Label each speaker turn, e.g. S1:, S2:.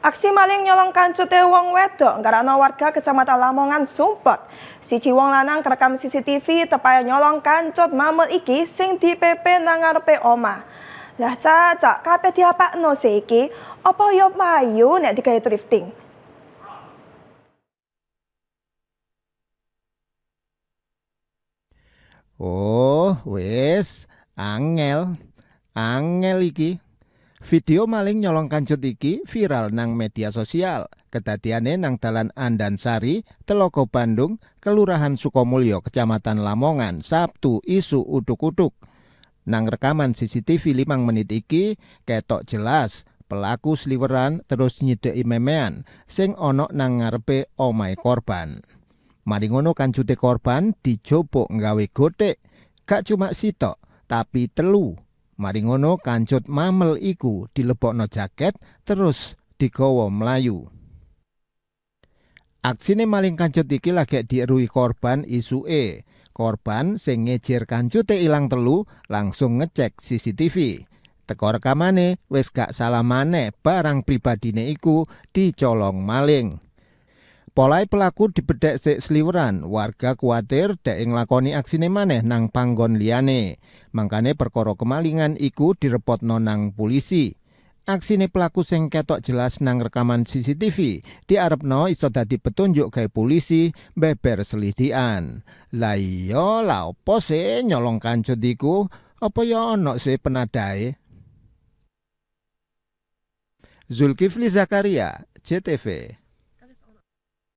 S1: Aksi maling nyolong kancute wong wedok nggarakno warga Kecamatan Lamongan sumpek. Siji wong lanang kerekam CCTV tepaya nyolong kancut mamel iki sing dipepe nang ngarepe omah. Lah cacak kabeh diapakno sih iki? Apa yo payu nek digawe thrifting?
S2: Oh, wis angel. Angel iki. Video maling nyolong kancut iki viral nang media sosial. Kedadiane nang dalan Andansari, Teloko Bandung, Kelurahan Sukomulyo, Kecamatan Lamongan, Sabtu isuk uduk-uduk. Nang rekaman CCTV 5 menit iki ketok jelas pelaku sliweran terus nyideki memean sing ana nang ngarepe omahe korban. Mari ngono kancute korban dijupuk nggawe gothik. Gak cuma sitok, tapi telu. Mari ngono kancut mamel iku dilebokno jaket terus digawa mlayu. Aksine maling kancut iki lagi dieruhi korban isuke. Korban sing ngejer kancute ilang telu langsung ngecek CCTV. Teko rekamane wis gak salah maneh, barang pribadine iku dicolong maling. Polahe pelaku dibedhek sik sliweran, warga kuwatir dek nglakoni aksine maneh nang panggon liyane. Mangkane perkara kemalingan iku direpotno nang polisi. Aksine pelaku sing ketok jelas nang rekaman CCTV diarepno iso dadi petunjuk gawe polisi beber selidikan. Lah iya, lah opo sih nyolong kancut iku? Apa ya ana sih penadae? Zulkifli Zakaria, JTV.